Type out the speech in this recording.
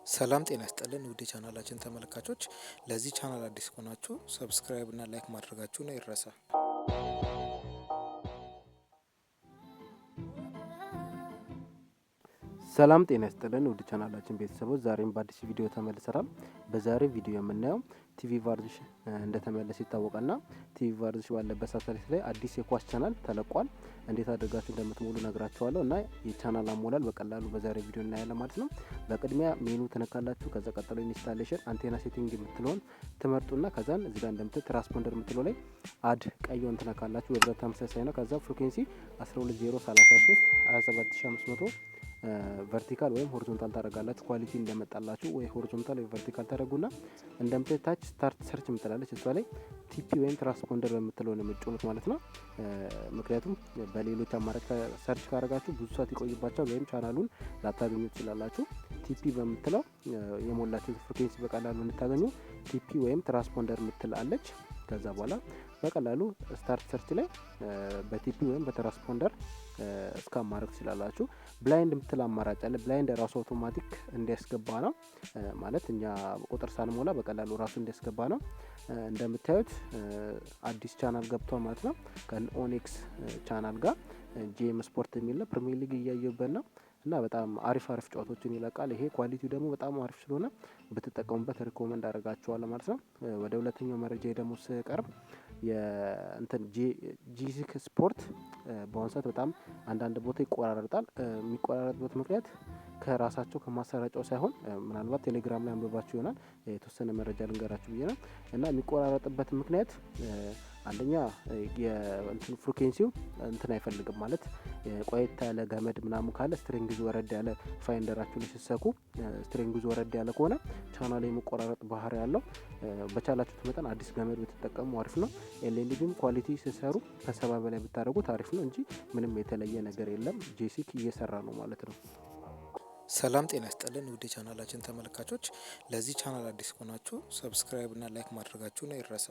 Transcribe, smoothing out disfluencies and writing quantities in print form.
ሰላም ጤና ይስጥልን ውድ የቻናላችን ተመልካቾች፣ ለዚህ ቻናል አዲስ ከሆናችሁ subscribe እና like ማድረጋችሁን አይረሳ። ሰላም ጤና ይስጥልን ውድ ቻናላችን ቤተሰቦች፣ ዛሬም በአዲስ ቪዲዮ ተመልሰናል። በዛሬ ቪዲዮ የምናየው ቲቪ ቫርዚሽ እንደተመለሰ ይታወቃልና ቲቪ ቫርዚሽ ባለበት ሳተላይት ላይ አዲስ የኳስ ቻናል ተለቋል። እንዴት አድርጋችሁ እንደምትሞሉ ነግራችኋለሁ እና የቻናል አሞላል በቀላሉ በዛሬ ቪዲዮ እናያለን ማለት ነው። በቅድሚያ ሜኑ ትነካላችሁ። ከዛ ቀጥሎ installation antenna setting የምትለውን ትመርጡና ከዛን እዚህ ጋር እንደምትል transponder የምትለው ላይ add ቀይዋን ትነካላችሁ። በብዛት ተመሳሳይ ነው። ከዛ frequency 12033 27500 vertical ወይም horizontal ታደርጋላችሁ። Quality እንደመጣላችሁ ወይ horizontal ወይ vertical ታደርጉና እንደምታይ ታች start search የምትላለች እሷ ላይ TP ወይም transponder በምትለው ነው የምትጮኑት ማለት ነው። ምክንያቱም በሌሎች አማራጭ search ካደረጋችሁ ብዙ ሰዓት ይቆይባቸዋል ወይም ቻናሉን ላታገኙ ትችላላችሁ። TP በምትለው የሞላችሁ frequency በቀላሉ እንድታገኙ TP ወይም transponder የምትል አለች። ከዛ በኋላ በቀላሉ start search ላይ በ TP ወይም በ transponder scan ማድረግ ትችላላችሁ። Blind የምትል አማራጭ አለ። Blind ራሱ አውቶማቲክ እንዲያስገባ ነው ማለት እኛ ቁጥር ሳንሞላ በቀላሉ ራሱ እንዲያስገባ ነው። እንደምታዩት አዲስ ቻናል ገብቷል ማለት ነው። ከኦኔክስ ቻናል ጋር ጂኤም ስፖርት የሚል ነው። ፕሪሚየር ሊግ እያየሁበት ነው እና በጣም አሪፍ አሪፍ ጨዋታዎችን ይለቃል። ይሄ quality ው ደግሞ በጣም አሪፍ ስለሆነ ብትጠቀሙበት recommend አደርጋችኋለሁ ማለት ነው። ወደ ሁለተኛው መረጃ ደግሞ ስቀርብ የእንትን ጂሲክ ስፖርት በአሁኑ ሰዓት በጣም አንዳንድ ቦታ ይቆራረጣል። የሚቆራረጥበት ምክንያት ከራሳቸው ከማሰራጫው ሳይሆን ምናልባት ቴሌግራም ላይ አንብባችሁ ይሆናል፣ የተወሰነ መረጃ ልንገራችሁ ብዬ ነው። እና የሚቆራረጥበት ምክንያት አንደኛ የእንትን frequency ው እንትን አይፈልግም፣ ማለት ቆየት ያለ ገመድ ምናምን ካለ strength ወረድ ያለ፣ finder ኣችሁ ላይ ስትሰኩ strength ወረድ ያለ ከሆነ ቻናል የመቆራረጥ ባህሪ ያለው። በቻላችሁት መጠን አዲስ ገመድ ብትጠቀሙ አሪፍ ነው። LNB ም quality ስትሰሩ ከ70 በላይ ብታደርጉት አሪፍ ነው እንጂ ምንም የተለየ ነገር የለም። ጄሲክ እየሰራ ነው ማለት ነው። ሰላም ጤና ይስጥልን ውድ የቻናላችን ተመልካቾች፣ ለዚህ ቻናል አዲስ ከሆናችሁ subscribe እና like ማድረጋችሁን አይረሳ።